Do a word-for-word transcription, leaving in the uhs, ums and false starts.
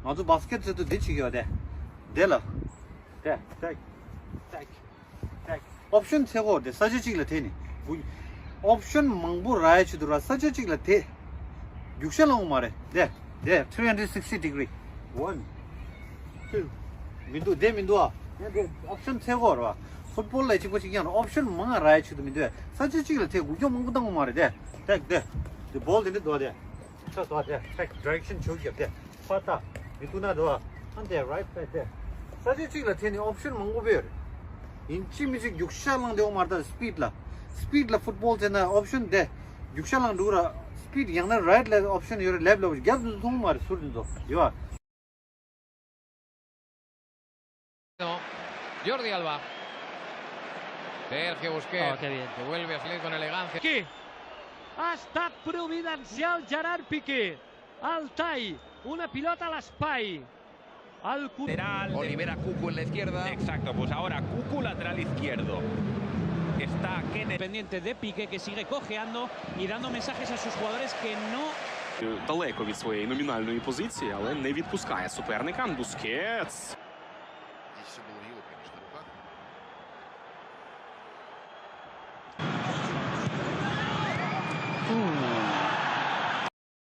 ང་ཚོ་བཱ་སི་ཀེཊ་རྩེད་དུས་འདི་བྱེད་ཀྱི་ཡོད་དེ། དེ་ལ། དེ། དེ། དེ། དེ། ཨོབ་ཤན་ཚེ་སྒོ་དེ་ས་ཆ་གཅིག་ལ་ཐེ་ནི། ཨོབ་ཤན་མང་པོ་རག་ཡ་ཆེད་དུ་ར་ས་ཆ་གཅིག་ལ་ཐེ། རྒྱུག་ཤར་ལངས་མ་རེད་དེ། དེ་three hundred sixty degree one two མི་འདུག་དེ་མི་འདུག་ཨ། དེ་ཨོབ་ཤན་ཚེ་སྒོ་ར། ཕུཊ་བོལ་ལ་གཅིག་པ་གཅིག་ཡང་ར་ཨོབ་ཤན་མང་རག་ཡ་ཆེད་དུ་མི་འདུག་ས་ཆ་གཅིག་ལ་ཐེ་རྒྱུག་ཤར་མང་པོ་བཏང་མ་རེད་དེ། དེ་དེ། དེ་བོལ་དེ་འདྲ་འདུག་དེ། ཚ་ཚ་དེ་ཧེག་ཌི་རེག་ཤན་ཆུ་རྒྱབ་དེ་ཕ་ཏ་མི་ཀུ་ན་དོ་ཨན་དེ་རའིཊ་སའིཌ་དེ་ས་ཆ་གཅིག་ལ་ཐེ་ནི་ཨོབ་ཤན་མང་པོ་ཡོད་རེད། ཡིན་གཅིག་མིན་གཅིག་རྒྱུག་ཤར་ལངས་དེ་འོ་མར་ད་སི་པིཌ་ལ་སི་པིཌ་ལ་ཕུཊ་བོལ་ཟེར་ན་ཨོབ་ཤན་དེ་རྒྱུག་ཤར་ལངས་འགྲོ་ར་སི་པིཌ་ཡང་ན་རའིཊ་ལ་ཨོབ་ཤན་ཡོད་རེད་ལེཕཊ་ལ་རྒྱབ་དུ་མཐོང་མ་རེད་ཟུར་དུ་ཡོད། Jordi Alba. Sergio Busquets, oh, qué bien, que vuelve a salir con elegancia. Piqué. Ha estat providencial Gerard Piqué. Altay, una pilota a l'espai. Al cu- Lateral. Oliver a Cucu en la izquierda. Exacto, pues ahora Cucu lateral izquierdo. Está Kenneth. Pendiente de Piqué, que sigue cojeando y dando mensajes a sus jugadores que no. Далеко від своєї номінальної позиції, але не відпускає суперника. Бускетс.